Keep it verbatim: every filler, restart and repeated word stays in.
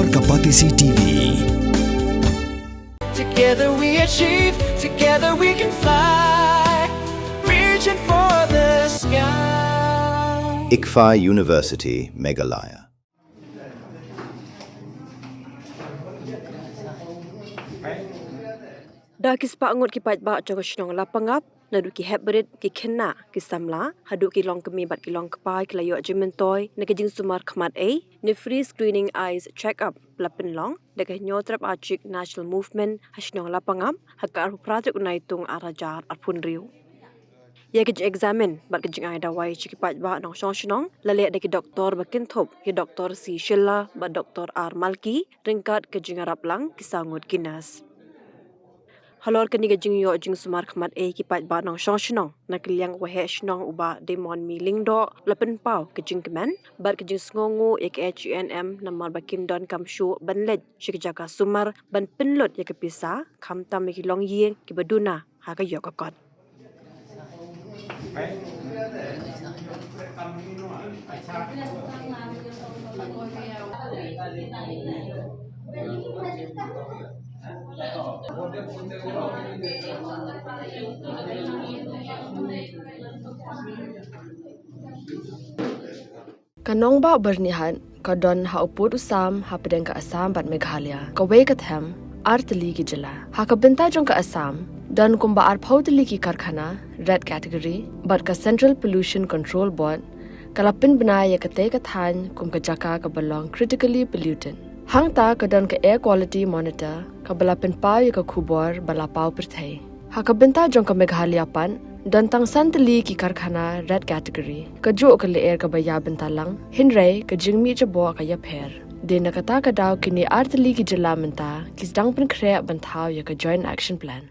Ka Batesi T V. Together we achieve, together we can fly. Reaching for the sky. ICFAI University, Meghalaya. Da ki spah ngut ki paidbah jong ka shnong Lapangap, naduh ki hepbrit, ki khynnah, ki samla, haduh ki longkmie bad ki longkpa ki la ïoh jingmyntoi na ka jingsumar khmat ei ne free screening eyes check up ba la pynlong da ka Hynñiewtrep Achik National Movement ha shnong Lapangap ha ka arphew phra tarik u Naitung ar hajar arphew hynriew. Ïa ka jingexamine bad ka jingai dawai sha ki paidbah nongshong shnong la leh da ki doktor ba kynthup ïa Doktor C Shylla bad Doktor R Malki ryngkat ka jingïarap lang ki saw ngut ki nurse. Halor kane ka jingïoh jingsumar khmat ei ki paidbah nongshong shnong, na ka liang u waheh shnong u Bah Demon Mi Lyngdoh la pynpaw ka jingkmen bad ka jingsngewnguh ïa ka H U N M namar ba kim donkam shuh ban leit sha ki jaka sumar ban pynlut ïa ka pisa, khamtam ïa ki longïing kiba duna ha ka ïoh ka kot. Ka nongbah Byrnihat ka don ha u pud u sam hapdeng ka Assam bad Meghalaya, kawei ka them, ar tylli ki jylla. Ha ka bynta jong ka Assam, don kumba arphew tylli ki karkhana red category bad ka Central Pollution Control Board ka la pynbna ïa katei ka thaiñ kum ka jaka kaba long critically polluted. Hangta ka don ka Air Quality Monitor kaba la pynpaw ïa ka khubor ba la paw pyrthei. Ha ka bynta jong ka Meghalaya pat, don tang san tylli ki karkhana red category. Kajuh ka lyer kaba ïa bynta lang, hynrei ka jingmih jaboh ka ïapher. Dei na kata ka daw kine ar tylli ki jylla mynta ki sdang pynkhreh ban thaw ïa ka Joint Action Plan.